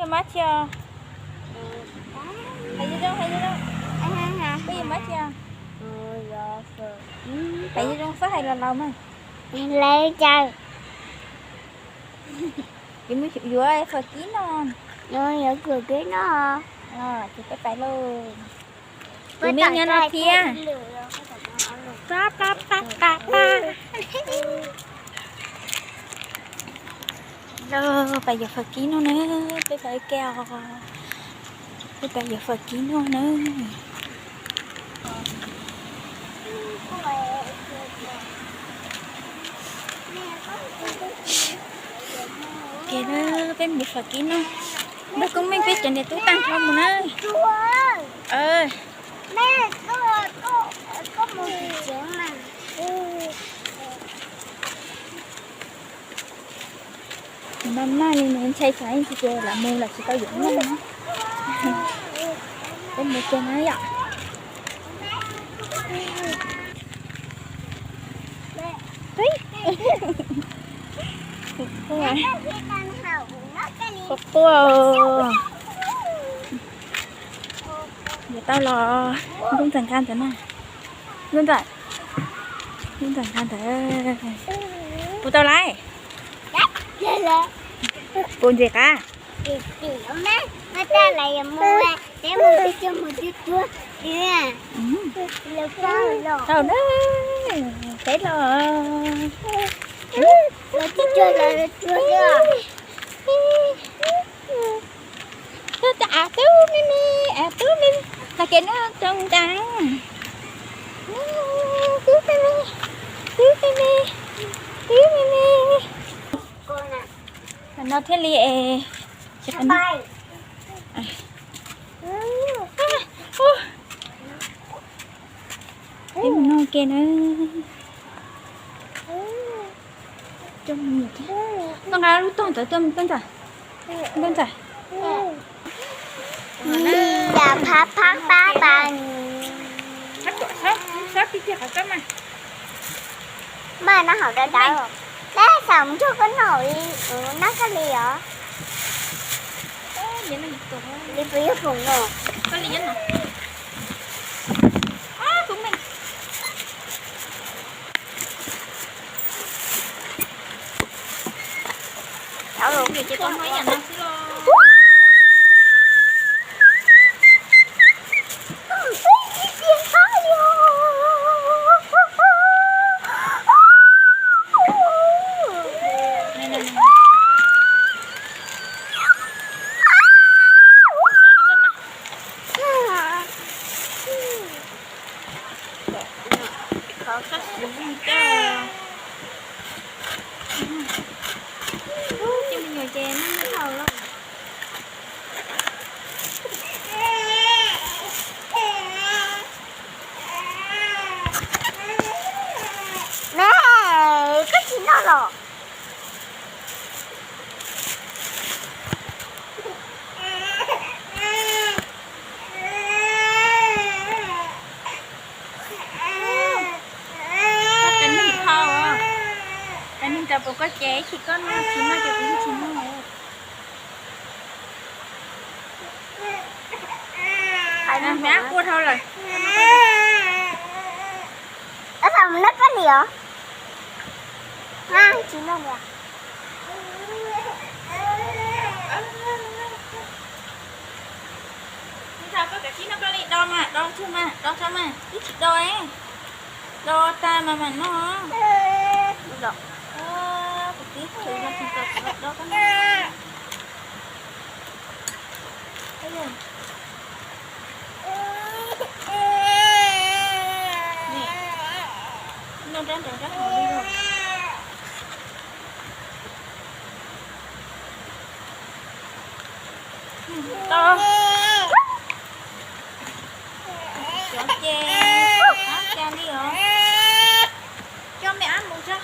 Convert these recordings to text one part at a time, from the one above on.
Mab tsi os? Hais zoo zoo, hais zoo zoo. Peb yuav mab tsi os? Hais zoo zoo xwb, hais los laus mas. Lawv caw. Yuav mus yuav fawm kib noj. Yuav fawm kib noj. Ces peb pais lauj. Tus me nyob no thiab. Lauj, pais yuav fawm kib noj na, peb pais ua ke os. Peb pais yuav fawm kib noj na. Ke na, peb mus yuav fawm kib noj. Ntuj koob meej peb cov niam tub tag nrho mus na. Maj maj li nws ntshai tsam ib ntsis ces lam mus los tsis tau yuav noj na. Peb mus kiag na yom. Quaj quaj. Yuav tau los nkauj ntxawm nkag ntawd na. Nkauj ntxawm, nkauj ntxawm nkag ntawd. Puas tau lawm? Puas ntxim qab? Tau na, peb los. Tuaj, av tub me me, av tub me me, los kev nub too ntees. Tub me me, tub me me, tub me me. Qhov no thiaj li es. Peb mus noj ke na. Koj nqa lub tog ntawd tuaj, Nkauj Ntxawm. Nkauj Ntxawm. Ib yam phab phab pab pas. Maj, noj hauv dawb dawb. Dab xam mus nrog koj noj li, noj koj li os. Li puas yog foom no? Qhov sab siv zoo cas. Ub, cov me nyuam ces neeg nyob hauv lawm. Me, koj tsis noj los? Qias neeg dhau, qias neeg rau puas koj ces ib chim koj noj tsis noj ces kuv yeej tsis noj. Me ab quaj dhau lawm. Ab, xam mus noj koj li os. Tsis noj li. Ntshai koj kav tsij noj koj li, do mas, do tsuag mas, do tso mas, ib tsis do, do tas mas mam noj. Kuv twb chwv los tsis tau, kuv do koj noj. Noj rab nrad rab hauv li los. Tau. Cov ces ab cas li os. Coj me ab mus tso.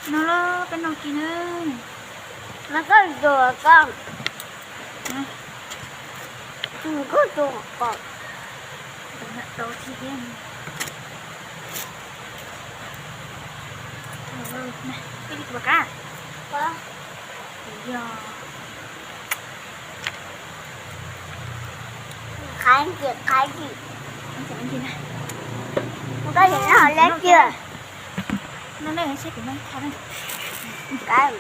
No los peb no kis na. No koj tus koj. Tus koj tus koj. Tus na tau thiab. Koj li tus kab. Yog. Qab ntsis, qab ntsis. Koj yog no leb tiag. No ne, saib kuv no tha na. Kab.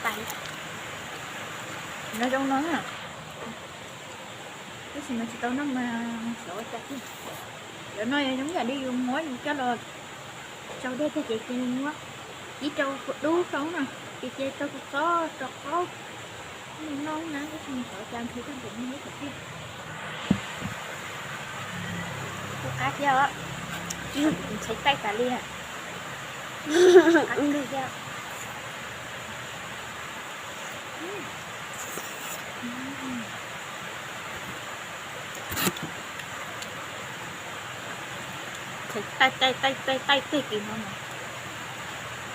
Tais, no zoo no na. Tab sis mas tsis tau noj mas xyov ua cas tiag. Cov no yog zoo yam li yus muab yus coj los tsau dej tag ces ces muab ib rau dub rau na, ces ces rau txob rau qaub. Noj na, tab sis mas xyov ua cas nqhis tag npaum no ib tag tiag. Kuj qab thiab os. Ntxhais taij tas li. Qab kawg thiab. Taij taij taij taij taij teg kis no mas,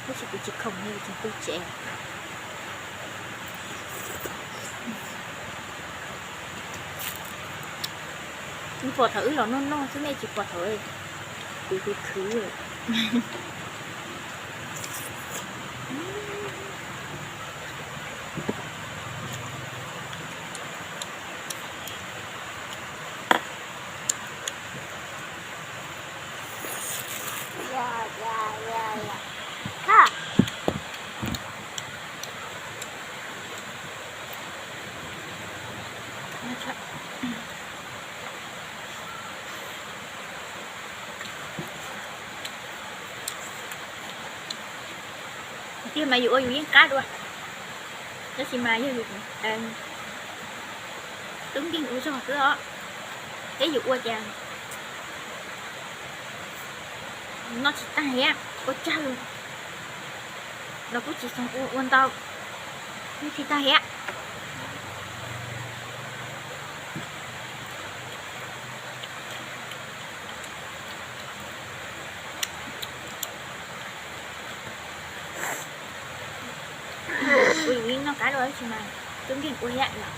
tab sis kuv tsis khoom li, kuv tseem tu tsev. Kuv pom thaum wb los noj noj xwb, nej tsis pom thaum kuv khwv khwv. Tiag mas yus ua yus yeej qab dua, tab sis mas yog yus tub nkeeg ua zog xwb os, peb yus ua cas noj tsis tag thiab, ua tsawg los kuj tsis xav ua, ua ntau noj tsis tag thiab. Ua yus yeej noj qab dua tab sis mas tub nkeeg ua thiab yom.